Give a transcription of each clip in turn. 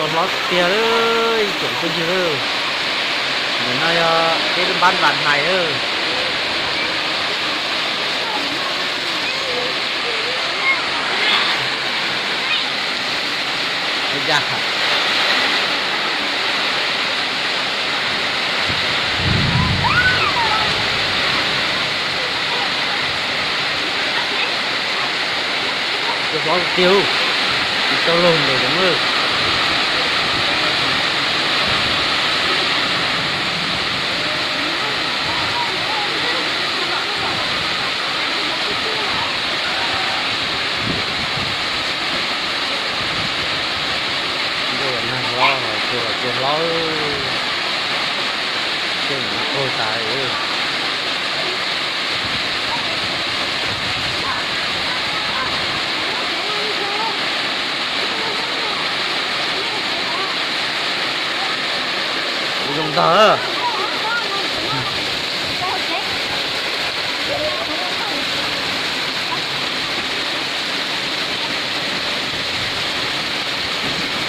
Hlob tiag lawm ib tsoom phooj ywg. Ntawm no yog peb lub npab Npas Hnais lawm. Ua cas Cua hlob tiag, tsis tau laug ntawm zoov lawm. Ntuj, nag hlob, cua los cua hlob, tej no qaug tas li. Kuv zoo ntag.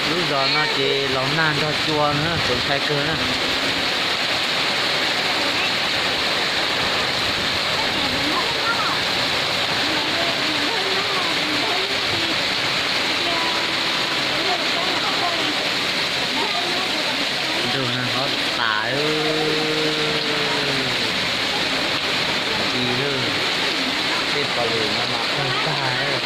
Lub zos no ces los nag nrog cua na, txaus ntshai kawg na. Ntuj, nag hlob tas, tsis, tej pos lwm no mas qaug tag.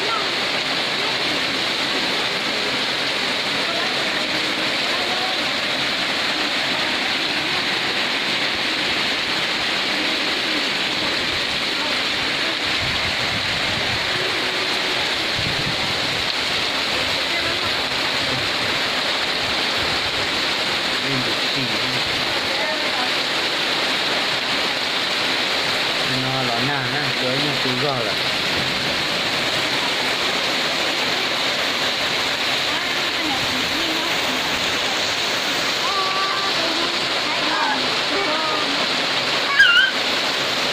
Ntxim ntxim no los nag na, cua ib nyuag tu zog lawm.